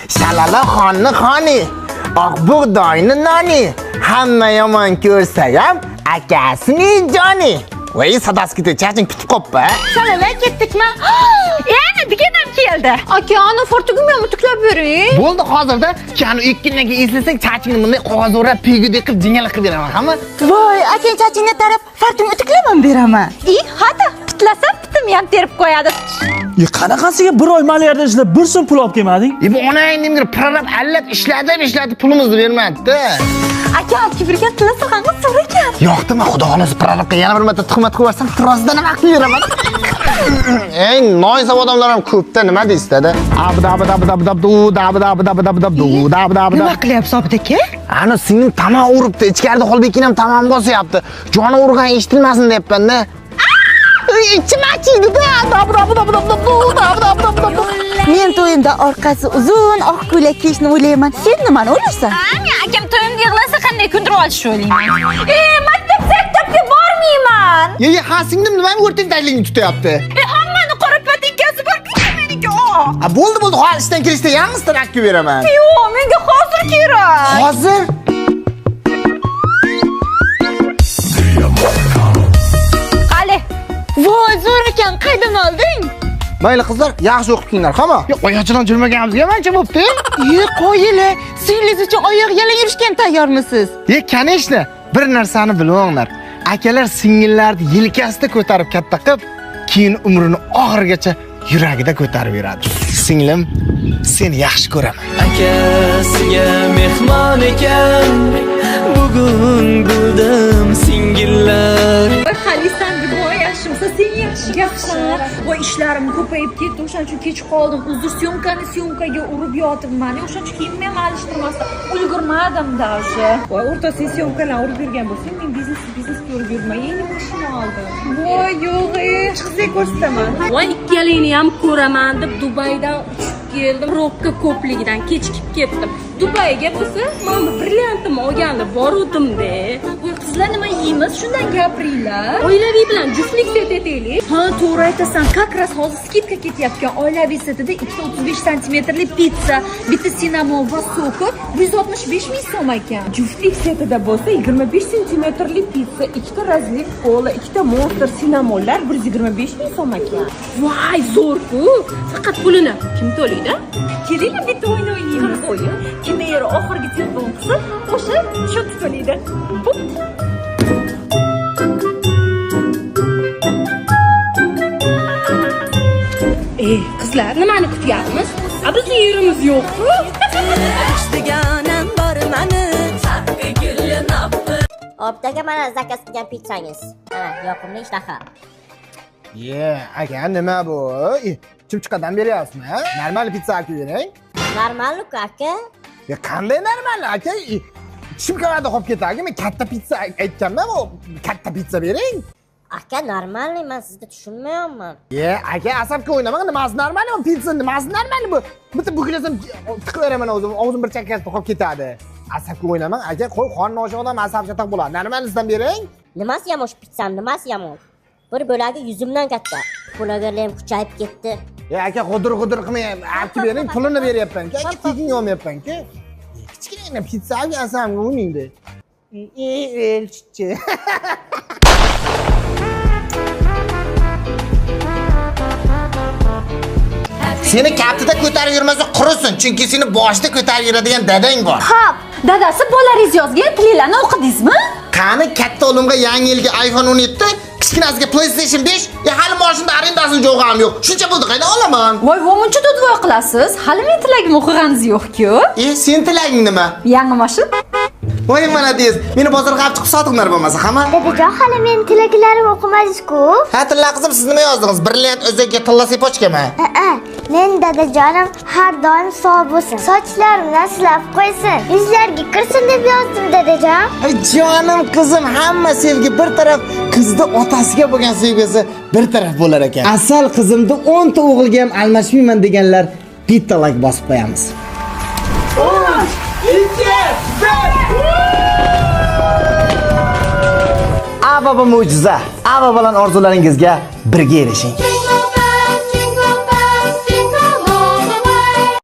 Shalala xonni xoni, oq bug'doyni noni, hamma yomon ko'rsa ham akasining joni. Voy, sadasi ketdi, chaching pitib qoppa. Shalala ketdikmi? Yana deganam keldi. Aka, ana fartugimni ham tiklab bering. Bo'ldi hozirda, kani ikki kundan keyin eslasang, chachingni bunday qog'oz o'rab, piygudek qilib jingalak qilib beraman, hamma. Voy, akang chachingni tarab, fartungni tiklab ham beraman. I, hata, pitlasa pitimni ham terib qo'yadi. E qanaqasiga bir oy maliyada ishlab bir so'm pul olib kelmading? E bu onang nimdir prorab allab ishlatib ishlatib pulimizni bermadi-da. Aka, olib kelib tilla sirg'angiz zo'r ekan. Yoqdimi, xudo xolasa prorabga yana bir marta tuhmat qilib yuborsam, rostdan nima qilib beraman. Eng noinsop odamlar ham ko'pda, nima deysiz dada? Abda abda abda abda du da abda abda abda abda du da abda abda. Nima qilyapsiz Obid aka? Ana singlim tamom uribdi, ichkarida Xolbekin ham tamom bosyapti. Joni urgan eshitilmasin deyapman-da. Ichim achiydi-da. Dabda dabda dabda du dabda dabda dabda. Men to'yimda orqasi uzun oq ko'ylak kiyishni o'ylayman. Sen nimani o'ylaysan? Men akam to'yimda yig'lasa qanday kuldirib olishni o'ylayman. E, maktabga bormayman. Ye, ye, ha singlim nimani o'rtang tagligini tutyapti? E, hammani qora patinkasi bor, bitta meniki oq. A bo'ldi, bo'ldi, hozir ishdan kelishda yangisini olib kelib beraman. Yo'q, menga hozir kerak. Hozir? Qali. Voy, zo'r ekan. Qayerdan olding? Mayli qizlar, yaxshi o'qib kelinglar, hamma. Yo'q, oyoqchadan jurmaganimizga mancha bo'pti. E, qo'yili. Singlingiz uchun oyoq yalang yurishga ham tayyormisiz? E, конечно, bir narsani bilinglar. Akalar singillarni yelkasida ko'tarib katta qilib, keyin umrini oxirigacha yuragida ko'tarib yuradi. Singlim, seni yaxshi ko'raman. Akasiga mehmon ekan bugun bildim singillar. Halisan voy yaxshimisan, sen yaxshi yaxshi. Voy ishlarim ko'payib ketdi, o'shaning uchun kech qoldim. Uzr, syomkani syomkaga urib yotibman. O'shaning uchun kiyimni ham alishtirmasdan ulgurmadim даже. Voy, o'rta sen syomkalarni urib yurgan bo'lsang, men biznesga urib yurmay, yangi mashina oldim. Voy yo'q, Chiqsak ko'rsataman. Voy ikkalingni ham ko'raman deb Dubaydan uchib keldim. Probka ko'pligidan kechikib ketdim. Dubayga bo'lsa, mana bu brilliantimni olgani boruvdim-da. Voy qizlar nima yeymiz? Shundan gapiringlar. Oilaviy bilan juftlik set etaylik. Ha, to'g'ri aytasan. Как раз hozir скидка ketayotgan oilaviy setida ikkita 35 santimetrli pitsa, bitta sinamon va soki 165 ming so'm ekan. Juftlik setida bo'lsa 25 santimetrli pitsa, ikkita разлив kola, ikkita monster sinamonlar 125 ming so'm ekan. Voy, zo'r-ku. Faqat pulini kim to'laydi? Kelinglar bitta o'yin o'ynaymiz. O'yin. Kim eri oxirgi telefon qilsa, o'sha счет to'laydi. Ey, qizlar, nimani kutyapmiz? A bizni yerimiz yo'q-ku. Deganim bor mani. Obid aka, mana zakaz qilgan pitsangiz. Mana yoqimli ishtaha. Ye, aka, nima bu? Chimchiqadan beryapsizmi, ha? Normal pitsa olib bering. Normalku aka. Ya qanday normal aka? Chimqalarda qolib ketadi. Men katta pitsa aytganman, u katta pitsa bering. Aka, normalniy, men sizni tushunmayapman. Ye, aka, asabga o'ynamang, nimasi normal bu pitsa, nimasi normal bu? Bitta bukilasam tiqib beraman o'zim, og'zim bir chakkasida qolib ketadi. Asabga o'ynamang, aka, qo'y, qorni ochiq odam asab chatoq bo'ladi. Normalisidan bering. Nimasi yomon shu pitsam, nimasi yomon? Bir bo'lagi yuzimdan katta. Pulagarlar ham kuchayib ketdi. Ya aka, g'udir-g'udir qilmay, olib kelib bering, pulini beryapman-ku. Aka, tekin olmayapman-ku. Kichkinagina pitsa olib asamga o'ynaydi. Elchichi. Seni kaftida ko'tarib yurmasa qurisin, chunki seni boshida ko'tarib yuradigan dadang bor. Hop, dadasi bolalaringiz yozgan tilinglarni o'qidingizmi? Qani katta o'g'limga yangi yilga iPhone 17, kichkinasiga PlayStation 5, ya hali moshinada arendasini jo'g'am yo'q. Shuncha pulni qaydan olaman? Voy, muncha dudvoy qilasiz. Hali men tilagimni o'qiganingiz yo'q-ku. E, sen tilaging nima? Yangi mashina. Voy, молодец. Meni bozorga olib chiqib sotinglar bo'lmasa, hamma. Dadajon, hali men tilaklarim o'qimadingiz-ku. Ha, tilla qizim, siz nima yozdingiz? Brilliant o'zagiga tilla sepochkami? A, men dadajonim har doim sog' bo'lsin. Sochlarimdan silab qo'ysin. Yuzlarga kirsin deb yozdim dadajon. Ay jonim qizim, hamma sevgi bir taraf, qizni otasiga bo'lgan sevgisi bir taraf bo'lar ekan. Asal qizimni 10 ta o'g'ilga ham almashmayman deganlar bitta like bosib qo'yamiz. 3 2 1 Ava bu mo'jiza. Ava bilan orzularingizga birga erishing.